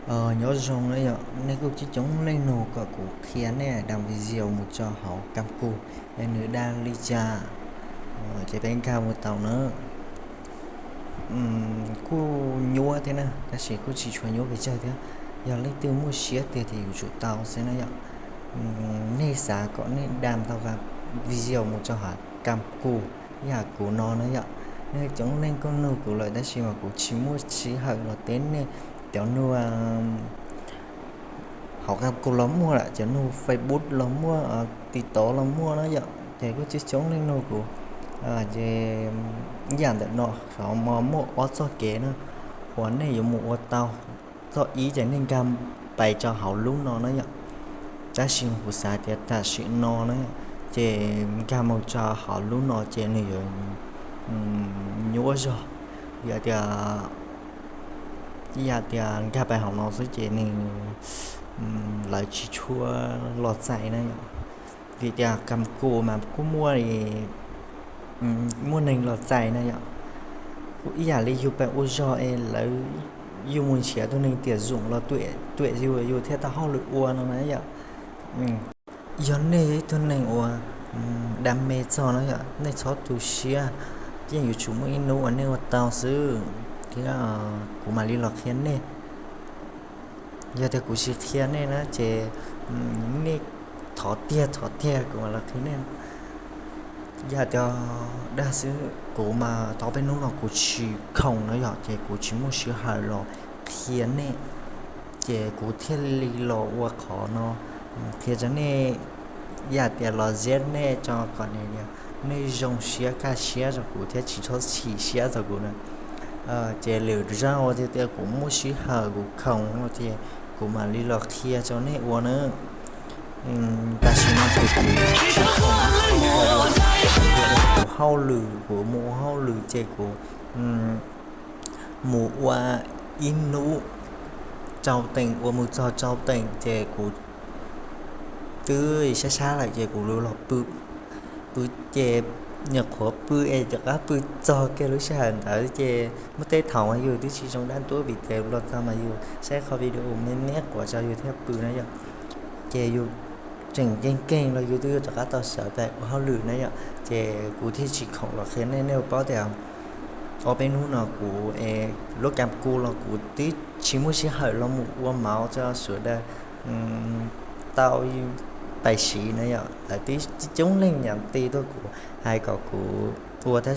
Nyob zoo na yom, nej kuj coob coob leej nug kom kuv qhia nej dam video mus tso hauv Kam Kum es nws dam li cas, ces peb nkag mus tau na. Kuj nyuaj thiab na, tab sis kuj tsis tshua nyuaj pes tsawg thiab. Yog leej twg muaj siab tiag ces yuav tsum tau xwb na yom. Nej xav kom nej dam tau video mus tso hauv Kam Kum ib yam kuv no na yom. Nej coob leej kuj nug kuv lawm tab sis mas kuv tsis muaj sij hawm los teb nej cov nug hauv Kam Kum los muaj lawm, cov nug Facebook los muaj, TikTok los muaj na yom. Ces kuj coob coob leej nug kuv, ces ib yam ntawm no, xyov mas muaj ob txoj kev na uas nej yuav mus ua tau. Txoj ib ces nej nkag pais tso hauv lub no na yom. Tab sis kuv xav tias tam sim no na, ces nkag mus tso hauv lub no ces nws yuav nyuaj zog. Yog tias, yog tias nkag pais hauv no xwb ces nws, lawv tsis tshua los txais na yom. Vim tias Kam Kum mas kuj muaj, muaj neeg los txais na yom. Kuj ib yam li yus pais ua zog es lawv, yus mus nrhiav tus neeg tiam zoom los tuam yus, yus thiaj tau hauj lwm ua no na yom. Yog nej yog ib tug neeg uas dam me txog na yom, nej txhob tu siab, yeej yuav tsum muaj ib hnub uas nej ua tau xwb thiab. Kuv mam li los qhia nej. Yog tias kuv tsis qhia nej na ces nej thov tiag thov tiag kuv mam los qhia nej. Yog tias dag xwb, kuv mas tau peb hnub no kuv tsis khoom na yom, ces kuv tsis muaj sij hawm los qhia nej, ces kuv thiaj li los ua qhov no qhia rau nej. Yog tias los zeb nej tso kom nej zoo siab kaj siab rau kuv thiab tsis txhob chim siab rau kuv na. Ces lwm zaus tias kuv muaj sij hawm kuv khoom no ces kuv mam li los qhia rau nej ua na. Tam sim no ces kuv tsis khoom, kuv hauj lwm, kuv mus ua hauj lwm ces kuv mus ua ib hnub rau teem, ua mus txog rau teem ces kuv twb sab sab lawm ces kuv los pw. Pw ces nyuam qhuav pw es rov qab pw txog kiag lub sij hawm ntawd ces muaj tej thaum mas yus twb tsis zoo dab ntub vim tias los txog mas yus saib qhov video me me quav rau yus thiaj pw na yom. Ces yus tseem nkeeg nkeeg los yus twb rov qab tau sawv pem ua hauj lwm na yom. Ces kuv thiaj tsis khoom los qhia nej, nej ua paub tias ob peb hnub no kuv es lub Kam Kum los kuv twb tsis muaj sij hawm los mus ua mauv rau sawv daws tau pais siv na yom. Lawv twb coob leej nyam ti tuaj kuv hais kom kuv ua tab